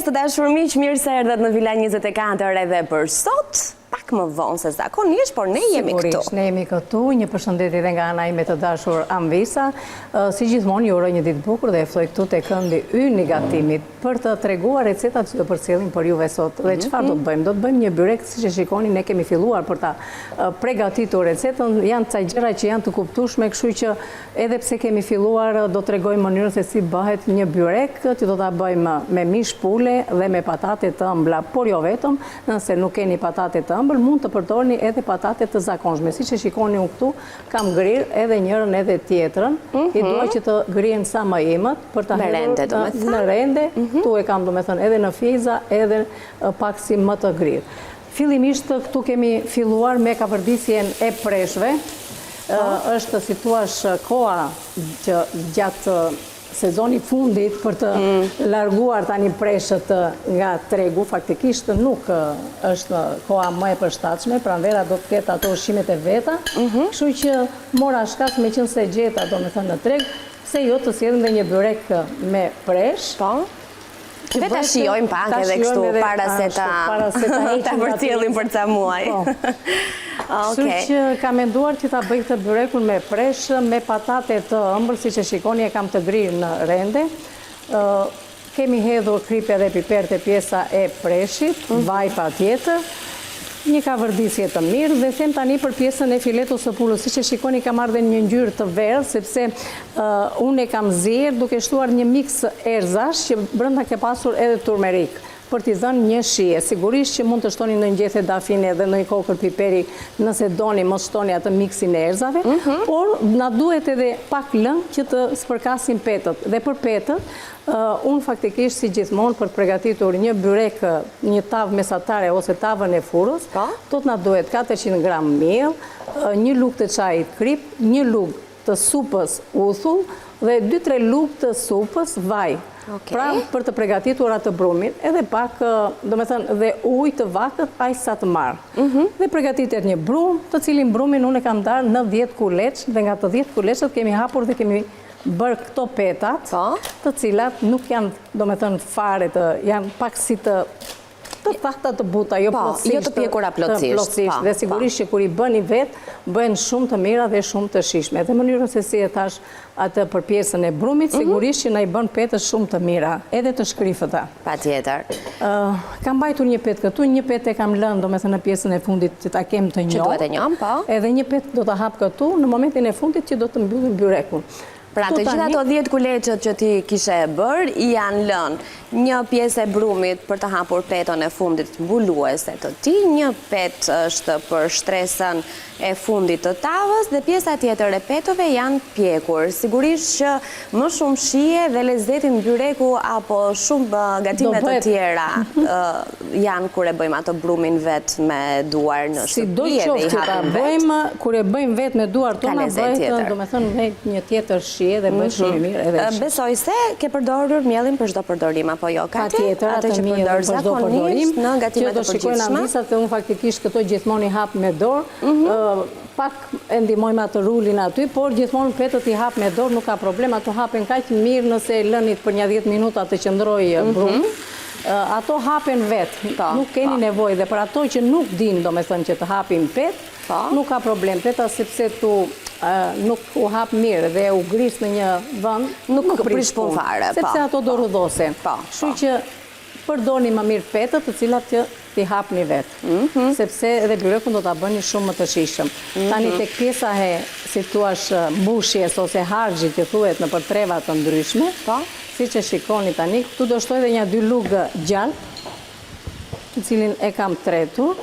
Mirëmëngjes të dashur miq, mirë se erdhët në Vila 24 edhe për sot, pak më vonë se zakonisht, por ne jemi këtu. Sigurisht, ne jemi këtu, një përshëndetje edhe nga ana ime të dashur Anvisa. Si gjithmonë, ju uroj një ditë të bukur dhe e ftoj këtu te këndi ynë i gatimit për të treguar recetat që do përcjellim për juve sot. Dhe çfarë do të bëjmë? Do të bëjmë një byrek, siç e shikoni, ne kemi filluar për ta pregatitur recetën, janë ca gjëra që janë të kuptueshme, kështu që Edhe pse kemi filluar, do tregojmë mënyrën se si bëhet një byrek, që do ta bëjmë me mish pule dhe me patate të ëmbla, por jo vetëm, nëse nuk keni patate të ëmbël, mund të përdorni edhe patate të zakonshme. Siç e shikoni unë këtu, kam grirë edhe njërën edhe tjetrën, i dua që të grihen sa më imët, për ta hedhur në rende, këtu e kam domethënë edhe në fiza, edhe pak si më të grirë. Fillimisht këtu kemi filluar me kavërdisjen e preshve. Është si thuash koha që gjatë sezoni fundit për të larguar tani preshët nga tregu, faktikisht nuk është koha më e përshtatshme, pranvera do të ketë ato ushqimet e veta, kështu që mora shkas meqenëse gjeta domethënë në treg, pse jo të sjellim dhe një byrek me presh. Po. Dhe ta shijojmë pak edhe kështu para se ta ta përcjellim për ca muaj. Po. Kështu që kam menduar që ta bëj këtë byrekun me presh, me patate të ëmbël, siç e shikoni e kam të grirë në rende. Kemi hedhur kripë edhe piper te pjesa e preshit, vaj patjetër. Një kavërdisje të mirë dhe them tani për pjesën e filetos së pulës. Siç e shikoni ka marrë dhe një ngjyrë të verdhë, sepse unë e kam zier duke shtuar një miks erëzash që brenda ke pasur edhe turmerik, për t'i dhënë një shije. Sigurisht që mund të shtoni ndonjë gjethe dafine dhe ndonjë kokërr piperi nëse doni mos shtoni atë miksin e erëzave, por na duhet edhe pak lëng që të spërkasim petët. Dhe për petët, Unë faktikisht si gjithmonë për të pregatitur një byrek, një tavë mesatare ose tavën e furrës, do të na duhet 400 gram miell, një lugë të çajit kripë, një lugë të supës uthull dhe 2-3 lugë të supës vaj. Pra për të pregatitur atë brumin, edhe pak, domethënë dhe ujë të vakët aq sa të marrë. Dhe pregatitet një brumë, të cilin brumin unë e kam ndarë në 10 kuleç dhe nga të 10 kuleçët kemi hapur dhe kemi bërë këto petat, të cilat nuk janë, domethënë, fare të, janë pak si të të thata të buta, jo plotësisht. Jo të pjekura plotësisht. Plotësisht, dhe sigurisht që kur i bëni vetë, bëhen shumë të mira dhe shumë të shijshme. Dhe mënyrën se si e thashë atë për pjesën e brumit, sigurisht që na i bën petët shumë të mira, edhe të shkrifëta. Patjetër. Kam mbajtur një petë këtu, një petë e kam lënë, domethënë në pjesën e fundit që ta kem të njomë. Që duhet e njomë, po. Edhe një petë do ta hap këtu, në momentin e fundit që do të mbyllim byrekun. Pra të gjitha ato 10 kuleçët që ti kishe bërë, i janë lënë një pjesë e brumit për të hapur petën e fundit mbuluese të tij, një petë është për shtresën e fundit të tavës dhe pjesa tjetër e petëve janë pjekur. Sigurisht që më shumë shije dhe lezetin byreku apo shumë gatime të tjera janë kur e bëjmë atë brumin vetë me duar në shtëpi edhe i hapim vetë. Kur e bëjmë vetë me duar tona bëhet domethënë me një tjetër shije dhe bëhet shumë i mirë edhe. Besoj se ke përdorur miellin për çdo përdorim apo jo Kati? Patjetër, atë që përdor zakonisht në gatime të përgjithshme. Që do shikojnë Anvisa se unë faktikisht këto gjithmonë i hap me dorë, pak e ndihmojmë atë rulin aty, por gjithmonë petët i hap me dorë, nuk ka problem, ato hapen kaq mirë nëse e lënit për nja 10 minuta të qëndrojë brumi, ato hapen vetë, nuk keni nevojë dhe për ato që nuk dinë domethënë që të hapin petë, nuk ka problem, peta sepse tu nuk u hap mirë dhe u gris në një vend, nuk prish punë fare, sepse ato do rrudhosen. Kështu që Përdorni më mirë petët të cilat që t'i hapni vetë, sepse edhe byrekun do ta bëni shumë më të shijshëm. Tani tek pjesa e, si thuash, mbushjes ose harxhit që thuhet nëpër treva të ndryshme, siç e shikoni tani, këtu do shtoj edhe nja dy lugë gjalpë, të cilin e kam tretur.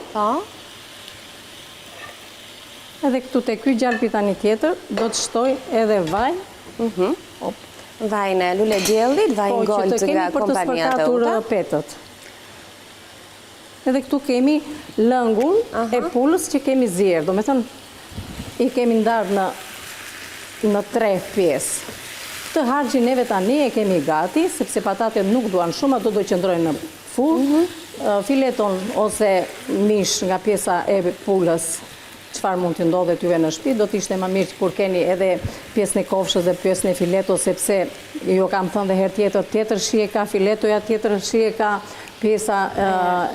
Edhe këtu te ky gjalpi tani tjetër do të shtoj edhe vaj. Vajin e lulediellit, vajin po, gold nga kompania Teuta. Po, që të kemi për të spërkatur petët. Edhe këtu kemi lëngun e pulës që kemi zier, domethënë i kemi ndarë në, në tre pjesë. Këtë harxhin neve tani e kemi gati, sepse patatet nuk duan shumë, ato do qëndrojnë në furrë. Fileton ose mish nga pjesa e pulës. çfarë mund t'ju ndodhet juve në shtëpi, do të ishte më mirë kur keni edhe pjesën e kofshës dhe pjesën e filetos, sepse ju kam thënë dhe herë tjetër, tjetër shije ka filetoja, tjetër shije ka pjesa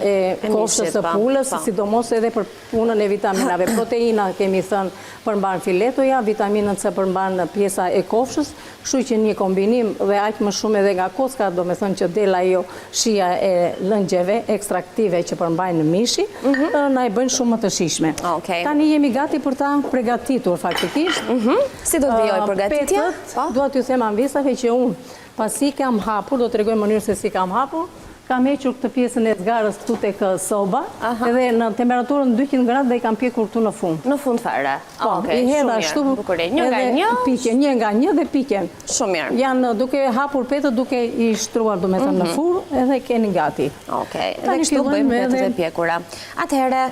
e kofshës së po, pulës, po. sidomos edhe për punën e vitaminave. Proteina kemi thënë përmban filetoja, vitaminën C përmban pjesa e kofshës, kështu që një kombinim dhe aq më shumë edhe nga kocka, domethënë që del ajo shija e lëngjeve ekstraktive që përmbajnë mishi, mhm. na e bëjnë shumë më të shijshme. Tani jemi gati për ta pregatitur faktikisht. Mhm. Si do të vijojë përgatitja? Petët, po. dua t'ju them amvisave që unë Pasi kam hapur, do të tregoj mënyrën se si kam hapur, kam hequr këtë pjesën e zgarës këtu tek soba, edhe në temperaturën 200 gradë dhe i kam pjekur këtu në fund. Në fund fare. Po, i hedh ashtu. Një nga një. Piqen, një nga një dhe piqen. Shumë mirë. Janë duke hapur petët, duke i shtruar, domethënë në mhm. furrë, edhe keni gati. Okej, dhe kështu bëjmë petët e pjekura. Atëherë,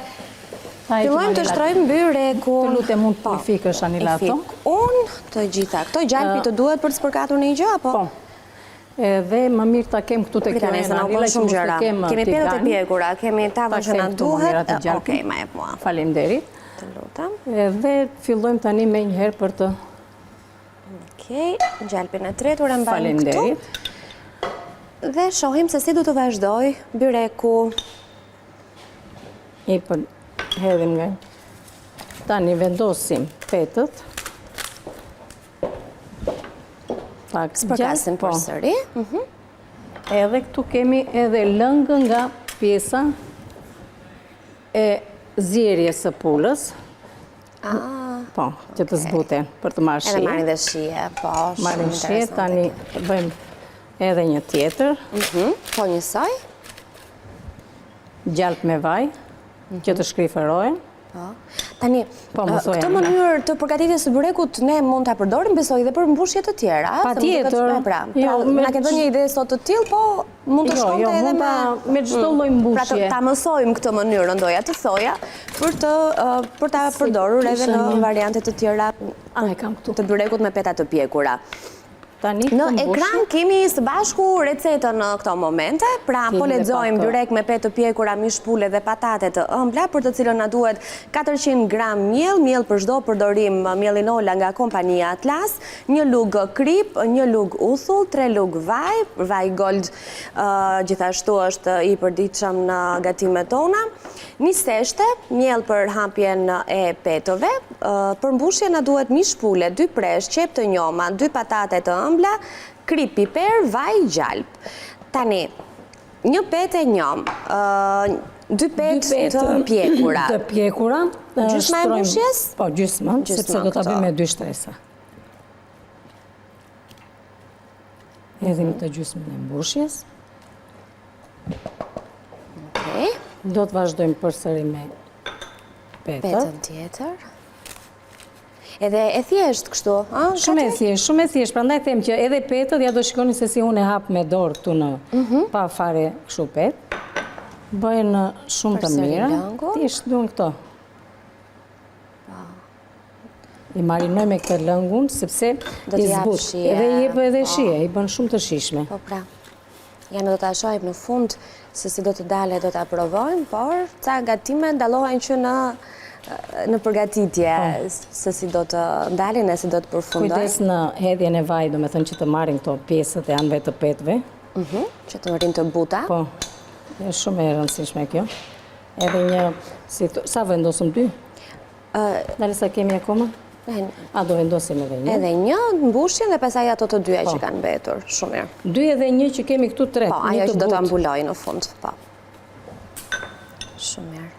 Fillojmë të shtrojmë byrekun. Të lutem mund të fikësh Anila ato. Unë të gjitha. Këto gjalpi të duhet për të spërkatur ndonjë gjë, apo? Po. Edhe më mirë ta kem këtu te kjo enë Anila që mos të kem Kemi petët e pjekura, kemi tavën që na duhet. Okej, ma jep mua. Faleminderit. Të lutem. Edhe fillojmë tani menjëherë për të Okej, gjalpin e tretur e mbajmë këtu. Faleminderit. Dhe shohim se si do të vazhdojë byreku. I për hedhim nga. Tani vendosim petët. Pak Spërkasim po. përsëri. Mhm. Edhe këtu kemi edhe lëngë nga pjesa e zierjes së pulës. Ah, po, që të zbuten, për të marrë shije. Edhe marrin dhe shije, po, shumë shije, tani bëjmë edhe një tjetër. Mhm, po njësoj. Gjalp me vaj, që të shkrifërohen. Po. Tani, po, këtë mënyrë të përgatitjes së byrekut ne mund ta përdorim besoj dhe për mbushje të tjera. Patjetër. Pra, jo, na ke dhënë një ide sot të tillë, po mund të jo, shkonte jo, edhe me me çdo mm. lloj mbushje. Pra ta mësojmë këtë mënyrë, doja të thoja, për të për ta përdorur edhe në variante të tjera të byrekut me peta të pjekura. Tani Në ekran kemi së bashku recetën në këto momente, pra po lexojmë byrek me petë të pjekura, mish pule dhe patate të ëmbla, për të cilën na duhet 400 gram miell, miell për çdo përdorim, mielli Nola nga kompania Atlas, një lugë kripë, një lugë uthull, tre lugë vaj, vaj gold gjithashtu është i përditshëm në gatimet tona. Niseshte, miell për hapjen e petëve, për mbushje na duhet mish pule, dy presh, qepë të njoma, dy patate të ëmbla, kripë, piper, vaj, gjalpë. Tani, një petë e njomë, dy petë të pjekura. Të pjekura. Gjysma e mbushjes? Po, gjysma, sepse do ta bëjmë me dy shtresa. Hedhim të gjysmën e mbushjes. Okej. Do të vazhdojmë përsëri me petët. Petën tjetër. Edhe e thjeshtë kështu, a? Shumë e thjeshtë, shumë e thjeshtë. Prandaj them që edhe petët, ja do shikoni se si unë e hap me dorë këtu në mhm. pa fare kështu petë. Bëhen shumë të mira. Thjesht duhen këto. Po. I marinoj me këtë lëngun, sepse i zbut. Edhe i jep edhe po. shije, i bën shumë të shijshme. Po pra. Ja ne do ta shohim në fund se si do të dalë do ta provojmë, por ca gatime dallohen që në në përgatitje po. se si do të dalin e si do të përfundojnë. Kujdes në hedhjen e vajit, domethënë që të marrin këto pjesët e anëve të petëve. Mhm, që të rrinë të buta. Po, është shumë e rëndësishme kjo. Edhe një, si, sa vendosëm dy? Dale sa kemi akoma? A do vendosim edhe një? Edhe një, mbushjen dhe pastaj ato të dyja që po. kanë mbetur. Shumë mirë. Dy edhe një që kemi këtu tre. Po, ajo që do ta mbuloj në fund. Po. Shumë mirë.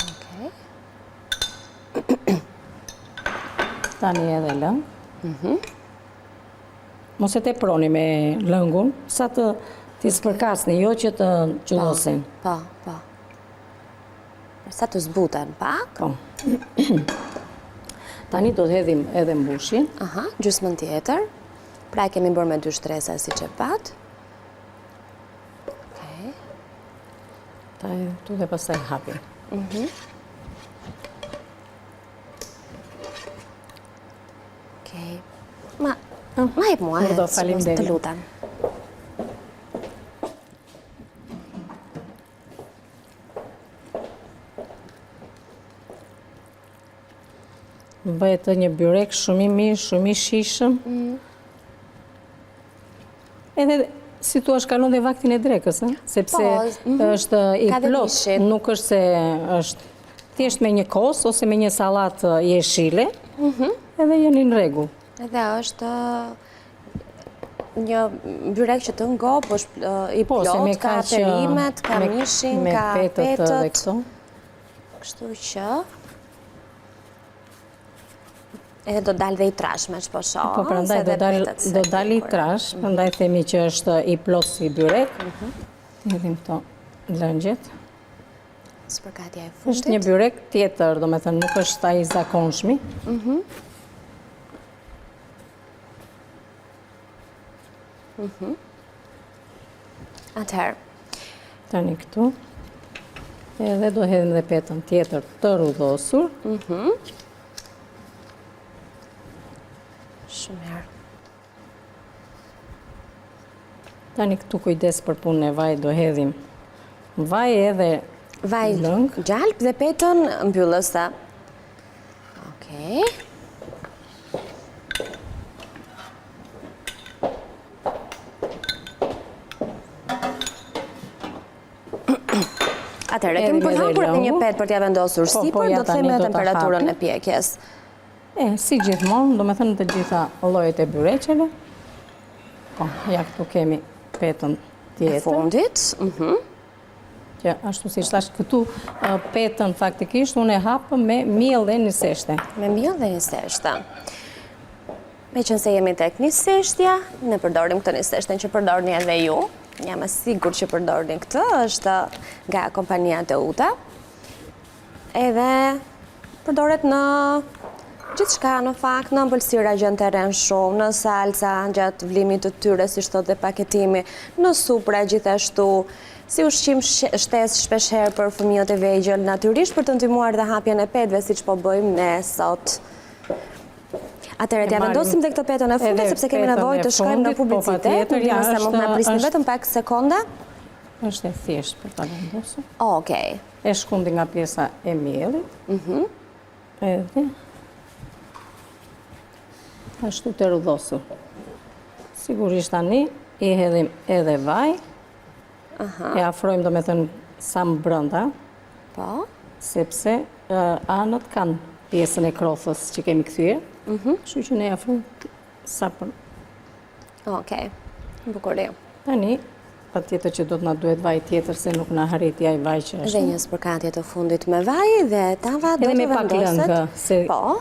Okej. Tani edhe lëng. Mhm. Mos e teproni me lëngun, sa të t'i spërkasni, jo që të qullosin. Po, po. Sa të zbuten pak. Po. Tani do të hedhim edhe mbushjen. Aha, gjysmën tjetër. Pra e kemi bërë me dy shtresa siç e patë. Okej. Ta e tu dhe pastaj hapim. Mhm. Okej. Ma, ma jep mua, të lutem. Bëhet një byrek shumë i mirë, shumë i shijshëm. Mm. Edhe si thua kalon dhe vaktin e drekës, sepse po, mhm. është i plotë, nuk është se është thjesht me një kos ose me një sallatë jeshile, mhm. edhe jeni në rregull. Edhe është një byrek që të ngop, është i po, plotë, ka perimet, ka mishin, ka petët. Kështu që... Edhe do dalë dhe i trashë me ç'po shoh. Po, prandaj do dalë do dalë i trashë, mhm. prandaj themi që është i plotë si byrek. Mhm. Hedhim këto lëngjet. Spërkatja e fundit. Është një byrek tjetër, domethënë nuk është ai i zakonshmi. Mhm. Mhm. Atëherë. Tani këtu. Edhe do hedhim dhe petën tjetër të rrudhosur. Mhm. Shumë mirë. Tani këtu kujdes për punën e vajit do hedhim vaj edhe vaj lëng. Gjalpë dhe petën mbyllëse. Okej. Atëherë, kemi për të hapur edhe një petë për t'ia vendosur po, po, sipër, do të themi edhe temperaturën e pjekjes. E, si gjithmonë, domethënë të gjitha llojet e byreqeve. Po, ja këtu kemi petën tjetër. E fundit, mhm. Që ashtu siç thashë këtu petën faktikisht unë e hap me miell dhe niseshte. Me miell dhe niseshte. Meqenëse jemi tek niseshtja, ne përdorim këtë niseshten që përdorni edhe ju. Jam e sigurt që përdorni këtë, është nga kompania Teuta. Edhe përdoret në gjithçka në fakt, në ëmbëlsira gjen terren shumë, në salca gjatë vlimit të tyre, siç thotë dhe paketimi, në supra gjithashtu, si ushqim shtesë shpeshherë për fëmijët e vegjël, natyrisht për të ndihmuar dhe hapjen e petëve, siç po bëjmë ne sot. Atëherë, t'ia vendosim dhe këtë petën e fundit, sepse kemi nevojë të shkojmë në po, publicitet, nëse mund të na prisni vetëm pak sekonda. Është e thjeshtë për ta vendosur. Okej. E shkundi nga pjesa e miellit. Mhm. Edhe ashtu të rrudhosur. Sigurisht tani i hedhim edhe vaj. Aha. E afrojmë domethënë sa më brenda. Po. Sepse anët kanë pjesën e krothës që kemi kthyer. Mhm. Kështu që ne afrojmë sa për Okej, bukuri. Tani, patjetër që do të na duhet vaj tjetër se nuk na arriti ai vaj që është. Dhe një spërkatje të fundit me vaj dhe tava do të vendoset. Edhe me pak lëng, se Po.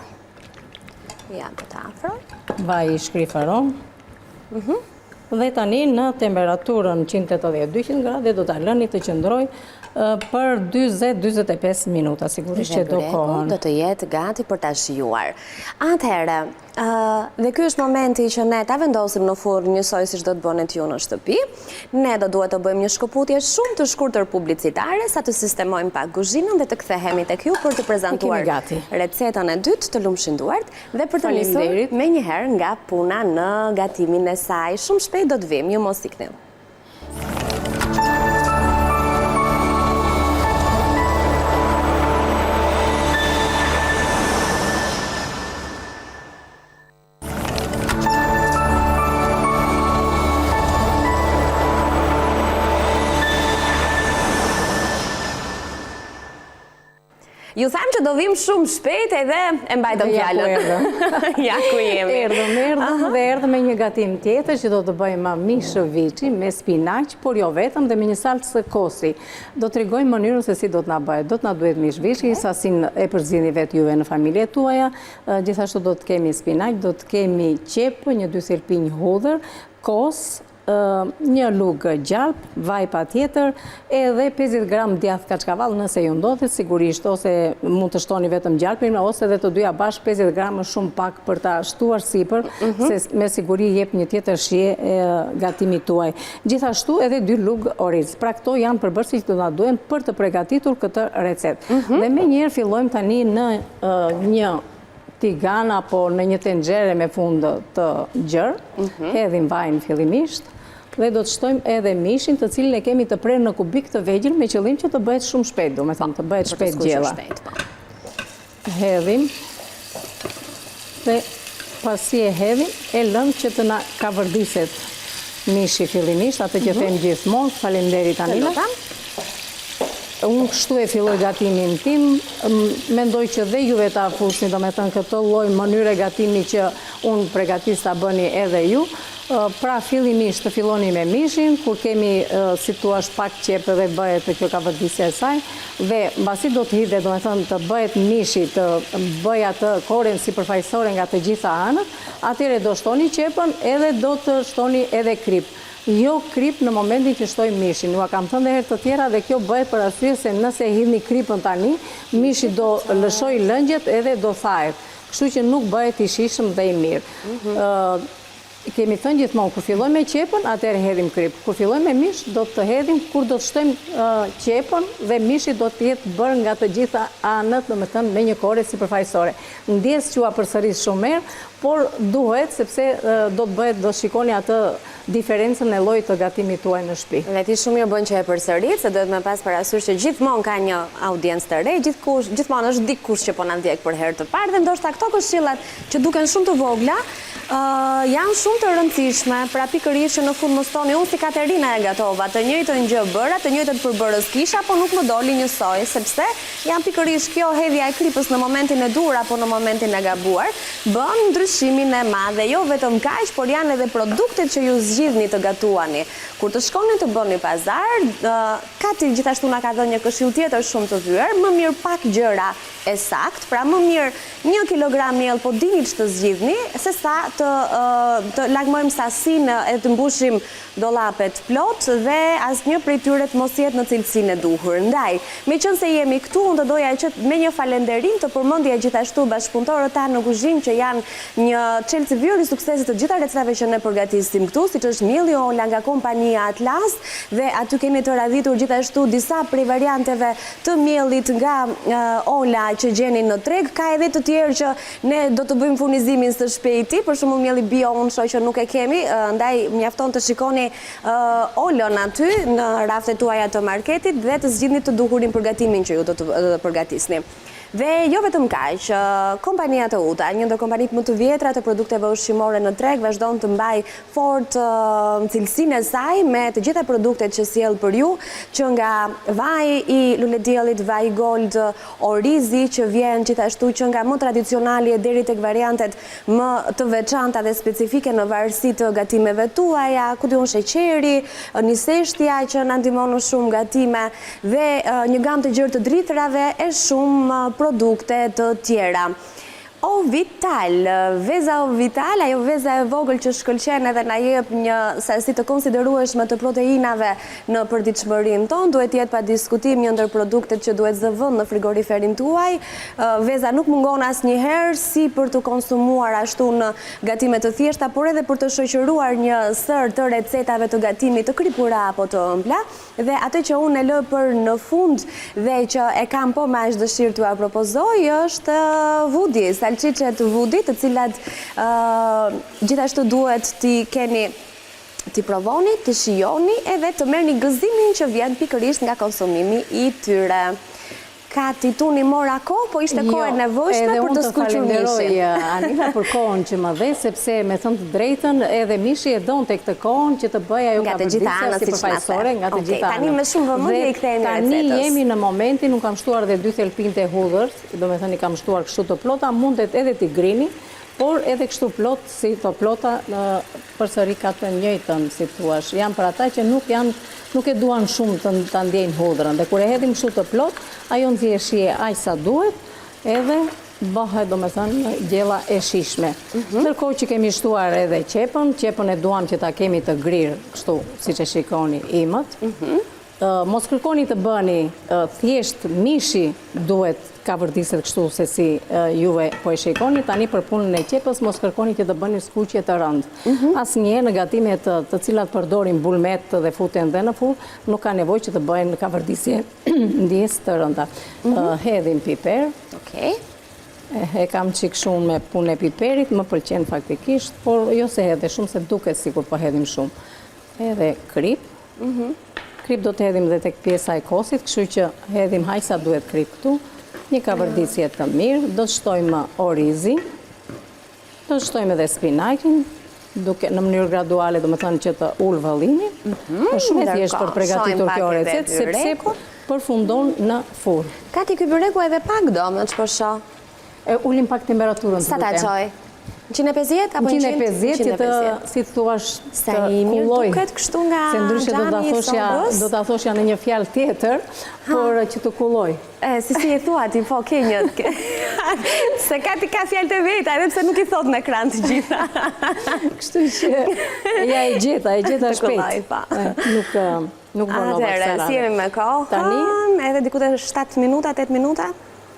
Ja, do të afroj. Vaj i shkrifëron. Mhm. Dhe tani në temperaturën 180-200 gradë do ta lëni të qëndrojë për 40-45 minuta, sigurisht që do kohën. Do të jetë gati për ta shijuar. Atëherë, Dhe ky është momenti që ne ta vendosim në furrë njësoj siç do të bënit ju në shtëpi. Ne do duhet të bëjmë një shkëputje shumë të shkurtër publicitare sa të sistemojmë pak kuzhinën dhe të kthehemi tek ju për të prezantuar recetën e dytë të lumshin duart dhe për të nisur menjëherë nga puna në gatimin e saj. Shumë shpejt do të vijmë, ju mos ikni. Ju thamë që do vijmë shumë shpejt edhe e mbajtëm fjalën. Ja ku jemi. Erdhëm, erdhëm dhe erdhëm me një gatim tjetër që do të bëjmë mish viçi me spinaq, por jo vetëm dhe me një salcë kosi. Do tregojmë mënyrën se si do të na bëhet. Do të na duhet mish viçi, sasinë e përzgjidhni vetë juve në familje tuaja. Gjithashtu do të kemi spinaq, do të kemi qepë, një dy thelpinj hudhër, kos, një lugë gjalpë, vaj patjetër, edhe 50 gram djathë kaçkavall nëse ju ndodhet, sigurisht, ose mund të shtoni vetëm gjalpin, ose edhe të dyja bashkë 50 gram është shumë pak për ta shtuar sipër, mhm. se me siguri jep një tjetër shije gatimit tuaj. Gjithashtu edhe dy lugë oriz. Pra këto janë përbërësit që do na duhen për të pregatitur këtë recetë. Mhm. Dhe menjëherë fillojmë tani në një tigan apo në një tenxhere me fund të gjerë, mhm. hedhim vajin fillimisht dhe do të shtojmë edhe mishin të cilin e kemi të prerë në kubikë të vegjël me qëllim që të bëhet shumë shpejt, domethënë të bëhet shpejt gjella. Po. Hedhim. Dhe pasi e hedhim, e lëmë që të na kavërdiset mishi fillimisht, atë që mhm. them gjithmonë, faleminderit Anila. Unë kështu e filloj gatimin tim, mendoj që dhe juve ta fusni, domethënë këtë lloj mënyre gatimi që unë pregatis ta bëni edhe ju. Pra fillimisht të filloni me mishin, kur kemi si thuash pak qepë dhe bëhet kjo kavërdisja e saj, dhe mbasi do të hidhet, domethënë të bëhet mishi, të bëjë atë koren sipërfaqësore nga të gjitha anët, atëherë do shtoni qepën edhe do të shtoni edhe kripë. Jo kripë në momentin që shtojmë mishin. Jua kam thënë dhe herë të tjera dhe kjo bëhet për arsye se nëse e hidhni kripën tani, mishi do lëshojë lëngjet edhe do thahet. Kështu që nuk bëhet i shijshëm dhe i mirë. Kemi thënë gjithmonë, kur fillojmë me qepën, atëherë hedhim kripë. Kur fillojmë me mish, do të hedhim kur do të shtojmë qepën dhe mishi do të jetë bërë nga të gjitha anët, domethënë me një kore sipërfaqësore. Ndjesë që ua përsëris shumë herë, por duhet sepse do të bëhet, do shikoni atë diferencën e llojit të gatimit tuaj në shtëpi. Dhe ti shumë mirë bën që e përsërit, se duhet me pas parasysh që gjithmonë ka një audiencë të re, gjithkush, gjithmonë është dikush që po na ndjek për herë të parë dhe ndoshta këto këshillat që duken shumë të vogla, janë shumë të rëndësishme, pra pikërisht që në fund mos thoni unë si Katerina e gatova, të njëjtën gjë bëra, të njëjtët përbërës kisha, po nuk më doli njësoj, sepse janë pikërisht kjo hedhja e kripës në momentin e duhur apo në momentin e gabuar, bën ndryshimin e madh dhe jo vetëm kaq, por janë edhe produktet që ju zgjidhni të gatuani. Kur të shkoni të bëni pazar, Kati gjithashtu na ka dhënë një këshillë tjetër shumë të vyer, më mirë pak gjëra e saktë, pra më mirë një kilogram miell po dini ç'të zgjidhni, se sa të të lakmojmë sasinë e të mbushim dollapet plot dhe asnjë prej tyre të mos jetë në cilësinë e duhur. Ndaj, meqenëse jemi këtu, unë do doja që me një falenderim të përmendja gjithashtu bashkëpunëtorët tanë në kuzhinë që janë një çelës i vyer i suksesit të gjitha recetave që ne përgatisim këtu, siç është mielli Ola nga kompania Atlas dhe aty keni të radhitur gjithashtu disa prej varianteve të miellit nga Ola që gjeni në treg, ka edhe të tjerë që ne do të bëjmë furnizimin së shpejti, për shembull mielli bio unë shoh që nuk e kemi, ndaj mjafton të shikoni Olën aty në raftet tuaja të marketit dhe të zgjidhni të duhurin për gatimin që ju do të përgatisni. Dhe jo vetëm kaq, kompania Teuta, një ndër kompanitë më të vjetra të produkteve ushqimore në treg, vazhdon të mbajë fort cilësinë e saj me të gjitha produktet që sjell për ju, që nga vaji i lulediellit, vaji gold, orizi që vjen gjithashtu që nga më tradicionali e deri tek variantet më të veçanta dhe specifike në varësi të gatimeve tuaja, ku di unë sheqeri, niseshtja që na ndihmon në shumë gatime dhe një gamë të gjerë të drithërave e shumë produkte të tjera. Ovital, veza Ovital, ajo veza e vogël që shkëlqen edhe na jep një sasi të konsiderueshme të proteinave në përditshmërinë tonë, duhet të jetë pa diskutim një ndër produktet që duhet zë vend në frigoriferin tuaj. Veza nuk mungon asnjëherë si për t'u konsumuar ashtu në gatime të thjeshta, por edhe për të shoqëruar një sërë të recetave të gatimit të kripura apo të ëmbla. Dhe atë që unë e lë për në fund dhe që e kam po me aq dëshirë t'jua propozoj është vudi, salçiçet vudi, të cilat gjithashtu duhet t'i keni t'i provoni, t'i shijoni edhe të merrni gëzimin që vjen pikërisht nga konsumimi i tyre. Kati tuni mora kohë, po ishte kohë e jo, nevojshme për të skuqur mishin. Edhe unë të falenderoj Anila për kohën që më dhe, sepse me thënë të drejtën edhe mishi e donte këtë kohën që të bëhej ajo kavërdisja sipërfaqësore nga të gjitha anët. Tani me shumë vëmendje i kthehemi recetës. Tani jemi në momentin, unë kam shtuar dhe dy thelpinjtë e hudhër, domethënë i kam shtuar kështu të plota, mundet edhe t'i grini, por edhe kështu plot si të plota përsëri ka të njëjtën, si thuash, janë për ata që nuk janë nuk e duan shumë të ta ndjejnë hudhrën dhe kur e hedhim kështu të plot, ajo nxjerr shije aq sa duhet, edhe bëhet domethënë gjella e shijshme. Mhm. Ndërkohë që kemi shtuar edhe qepën, qepën e duam që ta kemi të grirë kështu siç e shikoni imët. Mhm. Mos kërkoni të bëni thjesht mishi duhet kavërdiset kështu se si juve po e shikoni, tani për punën e qepës mos kërkoni që të bëni skuqje të rëndë. Mhm. Asnjëherë në gatimet të cilat përdorin bulmet dhe futen dhe në furrë, nuk ka nevojë që të bëjnë kavërdisje ndjesë të rënda. Mhm. Hedhim piper. Okej. E kam çik shumë me punën e piperit, më pëlqen faktikisht, por jo se hedh shumë se duket sikur po hedhim shumë. Edhe kripë. Mhm. Kripë do të hedhim dhe tek pjesa e kosit, kështu që hedhim aq sa duhet kripë këtu. Një kavërdisje të mirë, do të shtojmë orizin. Do të shtojmë edhe spinaqin, duke në mënyrë graduale, domethënë që të ulë vëllimin. Mhm, është shumë e thjeshtë për pregatitur kjo recetë, sepse përfundon në furrë. Kati ky byreku edhe pak do, me ç'po shoh. E ulim pak temperaturën Sa ta çoj? 150 apo 100? 150 që të, si të thuash, të kullojë. duket kështu nga Se ndryshe do ta thoshja, do ta thoshja në një fjalë tjetër, por që të kullojë. E, si si e thua ti, po, ke një. Se Kati ka fjalët e veta, edhe pse nuk i thotë në ekran të gjitha. Kështu që, ja e gjeta, e gjeta shpejt. Po. Nuk, nuk vonova kësaj radhe. Atëherë, si jemi me kohën, Tani, edhe diku te 7 minuta, 8 minuta?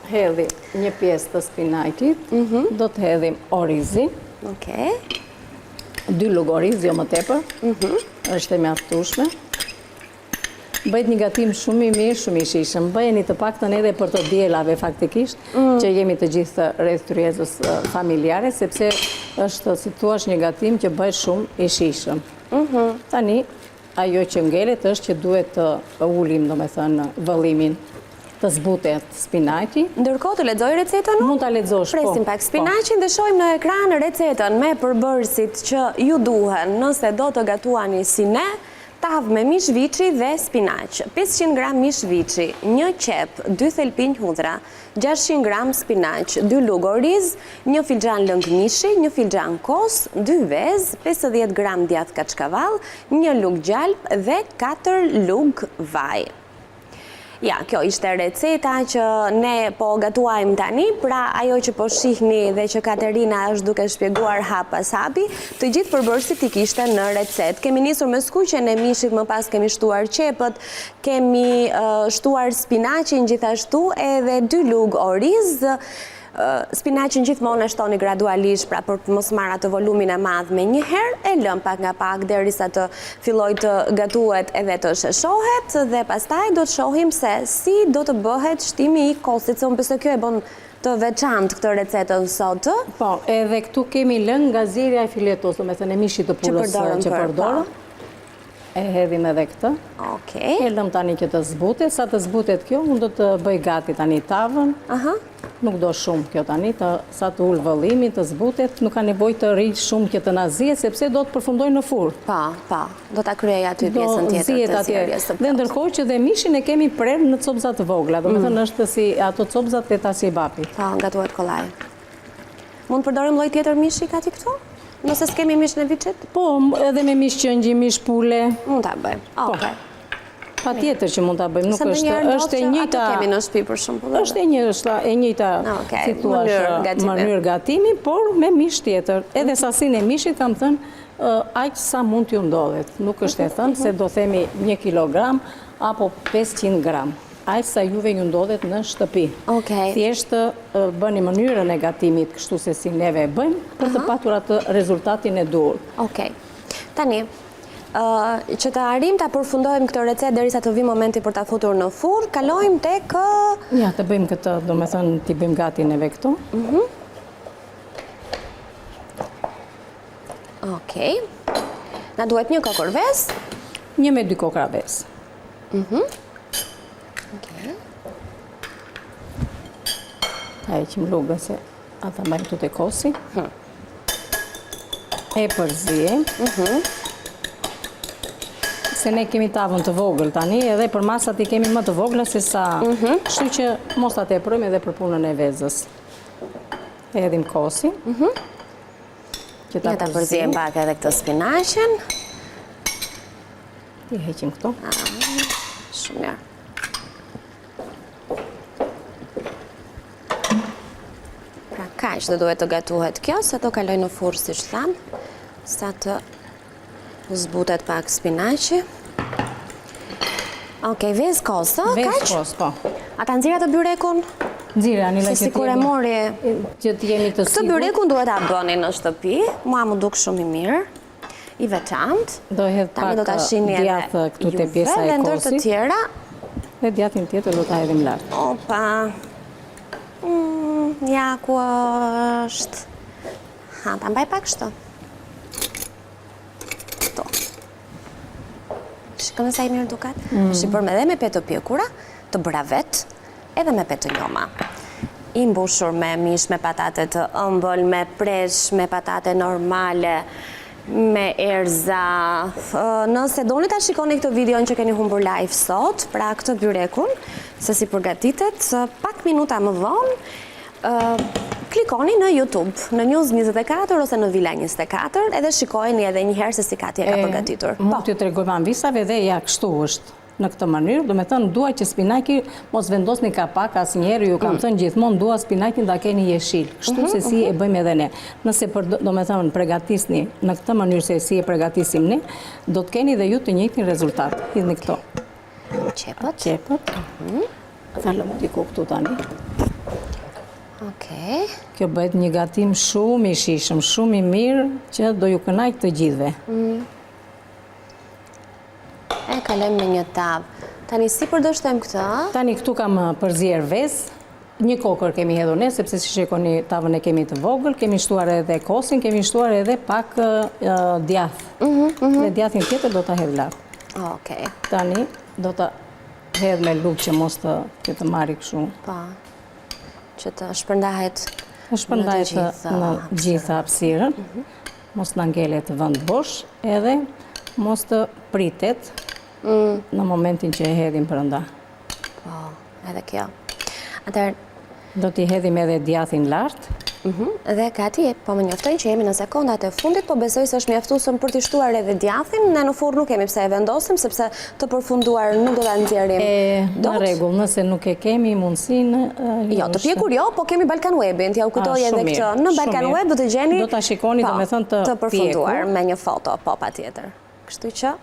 Hedhim një pjesë të spinaqit, mhm. do të hedhim orizin. Okej. Dy lugë oriz, jo më tepër. Mhm. Është e mjaftueshme. Bëhet një gatim shumë i mirë, shumë i shijshëm. Bëjeni të paktën edhe për të dielave faktikisht, mm. që jemi të gjithë rreth tryezës familjare, sepse është, si thuash, një gatim që bëhet shumë i shijshëm. Mhm. Tani, Ajo që ngelet është që duhet të ulim, domethënë, vëllimin, të zbutet spinaqi. Ndërkohë të lexoj recetën? Mund ta lexosh, po. Presim pak spinaqin dhe shohim në ekran recetën me përbërësit që ju duhen nëse do të gatuani si ne, tavë me mish viçi dhe spinaq. 500 gram mish viçi, një qepë, dy thelpinj hudhra, 600 gram spinaq, dy lugë oriz, një filxhan lëng mishi, një filxhan kos, dy vezë, 50 gram djathë kaçkavall, një lugë gjalpë dhe 4 lugë vaj. Ja, kjo ishte receta që ne po gatuajmë tani, pra ajo që po shihni dhe që Katerina është duke shpjeguar hap pas hapi, të gjithë përbërësit i kishte në recetë. Kemi nisur me skuqjen e mishit, më pas kemi shtuar qepët, Kemi shtuar spinaqin gjithashtu edhe dy lugë oriz. Spinaqin gjithmonë e shtoni gradualisht, pra për të mos marrë atë volumin e madh menjëherë, e lëmë pak nga pak derisa të fillojë të gatuhet edhe të sheshohet dhe pastaj do të shohim se si do të bëhet shtimi i kosit, se unë besoj kjo e bën të veçantë këtë recetën sot. Po, edhe këtu kemi lëng nga zierja e filetos, domethënë e mishit të pulës që përdorëm. E hedhim edhe këtë. Okej. E lëmë tani që të zbutet. Sa të zbutet kjo, unë do të bëj gati tani tavën. Aha. Nuk do shumë kjo tani, të, sa të ulë vëllimin, të zbutet, nuk ka nevojë të rrijë shumë që të na zihet, sepse do të përfundojë në furrë. Pa, pa, do ta kryej aty pjesën tjetër të zierjes së plotë. Dhe ndërkohë që dhe mishin e kemi prerë në copëza të vogla, domethënë mm. është si ato copëzat e tash-qebapit. Pa, gatuhet kollaj. Mund të përdorim lloj tjetër mishi Kati këtu? Nëse s'kemi mishin e viçit? Po, edhe me mish qengji, mish pule. Mund ta bëjmë. Po. Okej. Patjetër që mund ta bëjmë, nuk është, është e njëjta. Ato kemi në shtëpi për shembull. Është e njëjta, e njëjta, si thua, mënyrë gatimi, por me mish tjetër. Edhe mhm. sasinë e mishit kam thënë aq sa mund t'ju ndodhet. Nuk është e mhm, thënë se mhm. do themi 1 kilogram apo 500 gram. Aq sa juve ju ndodhet në shtëpi. Okej. Thjesht bëni mënyrën e gatimit kështu se si neve e bëjmë për të patur atë rezultatin e duhur. Okej. Tani, që të arrijmë ta përfundojmë këtë recetë derisa të vijë momenti për ta futur në furrë, kalojmë tek Ja, të bëjmë këtë, domethënë t'i bëjmë gati neve këto. Mhm. Okej. Na duhet një kokërr vezë. Një me dy kokrra vezë. Mhm. Okej. Ta heqim lugën se ata mbajmë këtu te kosi. Hm. E përziejmë. Mhm. Se ne kemi tavën të vogël tani, edhe përmasat i kemi më të vogla se sa... Mhm. Kështu që mos ta teprojmë edhe për punën e vezës. E hedhim kosin. Mhm. Që ta Ja ta përziejmë pak edhe këtë spinaqin. I heqim këto. Ah, shumë mirë. Pra kaq do duhet të gatuhet kjo, se do kalojë në furrë siç thamë, sa të zbutet pak spinaqi. Okej, vezë kos, ë, kaq? Vezë kos, po. A ta nxjerr atë byrekun? Nxirre, Anila, që të jemi... Që të jemi të sigurt. Këtë byrekun duhet ta bëni në shtëpi, mua m'u duk shumë i mirë. I veçantë. Do hedh pak djathë këtu te pjesa e kosit. Dhe ndër të tjera. Dhe djathin tjetër do ta hedhim lart. Opa. Mm, ja ku është. Ha, ta mbaj pak kështu. Këtu. Shikoni sa i mirë duket. Mm. Është i bërë edhe me petë të pjekura, të bëra vetë, edhe me petë të njoma. I mbushur me mish, me patate të ëmbël, me presh, me patate normale, me erëza. Nëse doni ta shikoni këtë videon që keni humbur live sot, pra këtë byrekun, se si përgatitet, pak minuta më vonë, klikoni në YouTube, në News 24 ose në Vila 24, edhe shikojeni edhe një herë se si Kati e ka përgatitur. Mund po. t'ju tregojmë amvisave dhe ja kështu është në këtë mënyrë, domethënë dua që spinaqi mos vendosni kapak asnjëherë, ju kam mm. thënë gjithmonë dua spinaqin ta keni jeshil, kështu mhm, se si mhm. e bëjmë edhe ne. Nëse për domethënë pregatisni në këtë mënyrë se si e pregatisim ne, do të keni dhe ju të njëjtin rezultat. Hidhni këto. Qepët. Qepët. Mhm. Ta lëmë diku këtu tani. Okej. Kjo bëhet një gatim shumë i shijshëm, shumë i mirë, që do ju kënaqë të gjithëve. Mm. E kalojmë në një tavë. Tani sipër do shtojmë këtë? Tani këtu kam uh, përzier vezë, një kokërr kemi hedhur ne, sepse si shikoni tavën e kemi të vogël, kemi shtuar edhe kosin, kemi shtuar edhe pak uh, djath. Mhm, mhm. Dhe djathin tjetër do ta hedh lart. Okej. Tani do ta hedh me lugë që mos të që të marri kështu. Po. Që të shpërndahet të shpërndahet në gjithë hapësirën. Mhm. Mos na ngelet vend bosh, edhe mos të pritet mm. në momentin që e hedhim brenda. Po, edhe kjo. Atëherë do t'i hedhim edhe djathin lart. Mhm, dhe gati, po më njoftojnë që jemi në sekondat e fundit, po besoj se është mjaftueshëm për t'i shtuar edhe djathin, ne në furrë nuk kemi pse e vendosim, sepse të përfunduar nuk do ta nxjerrim. E, në rregull, nëse nuk e kemi mundësinë... Jo, të pjekur jo, po kemi Balkan Webin, t'jua kujtoj edhe këtë. Në Balkan Web do të gjeni... Do ta shikoni, po, domethënë të të përfunduar me një foto, po, patjetër. Kështu që...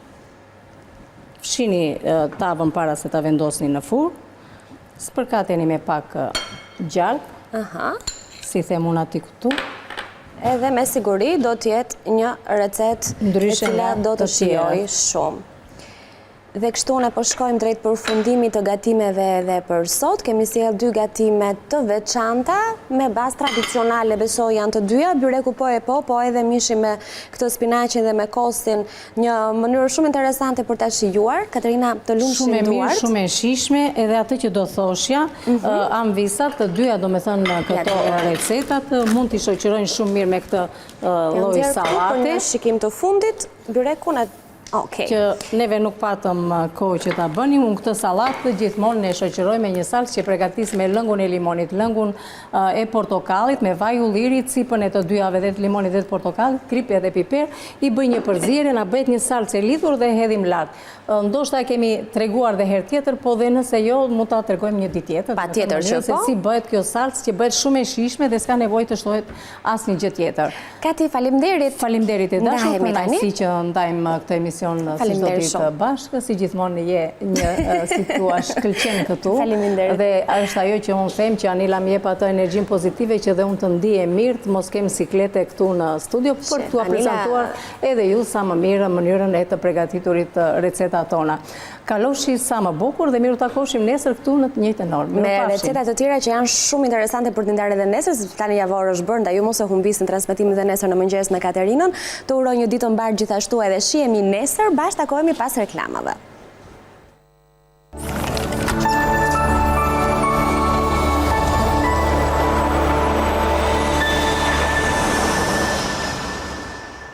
Fshini tavën para se ta vendosni në furrë, spërkateni me pak gjalpë, si them unë aty këtu. Edhe me siguri do të jetë një recetë e cila do të shijojë shumë. Dhe kështu ne po shkojmë drejt përfundimit të gatimeve edhe për sot. Kemi sjellë dy gatime të veçanta, me bazë tradicionale besoj janë të dyja, byreku po e po, po edhe mishi me këtë spinaqin dhe me kosin, një mënyrë shumë interesante për ta shijuar. Katerina, të lumshin duart. Shumë e mirë, shumë e shijshme, edhe atë që do thoshja, mhm. amvisat të dyja, domethënë këto recetat, mund t'i shoqërojnë shumë mirë me këtë lloj sallate. Për një shikim të fundit, byrekun e Okej. Që neve nuk patëm kohë që ta bënim, unë këtë sallatë gjithmonë e shoqëroj me një salcë që pregatis me lëngun e limonit, lëngun e portokallit, me vaj ulliri, cipën e të dyjave dhe të limonit dhe të portokallit, kripë edhe piper, i bëj një përzierje, na bëhet një salcë e lidhur dhe hedhim lart. Ndoshta e kemi treguar dhe herë tjetër, po dhe nëse jo, mund ta tregojmë një ditë tjetër. Patjetër që po. Se si bëhet kjo salcë që bëhet shumë e shijshme dhe s'ka nevojë të shtohet asnjë gjë tjetër. Kati, faleminderit. Faleminderit e dashur, kënaqësi që ndajmë këtë emision si çdo ditë bashkë, si gjithmonë je një si thua shkëlqen këtu. Faleminderit. Dhe është ajo që unë them që Anila më jep atë energjinë pozitive që dhe unë të ndihem mirë, të mos kem siklete këtu në studio për t'ua prezantuar edhe ju sa më mirë mënyrën e të pregatiturit recetat tona. Kalofshi sa më bukur dhe mirë-u-takoshim nesër këtu në të njëjtën orë. Me receta të tjera që janë shumë interesante për t'i ndarë edhe nesër, sepse plani javor është bërë, ndaj ju mos e humbisni transmetimin dhe nesër në mëngjes me Katerinën. Të uroj një ditë të mbarë gjithashtu edhe shihemi nesër, bashkë takohemi pas reklamave.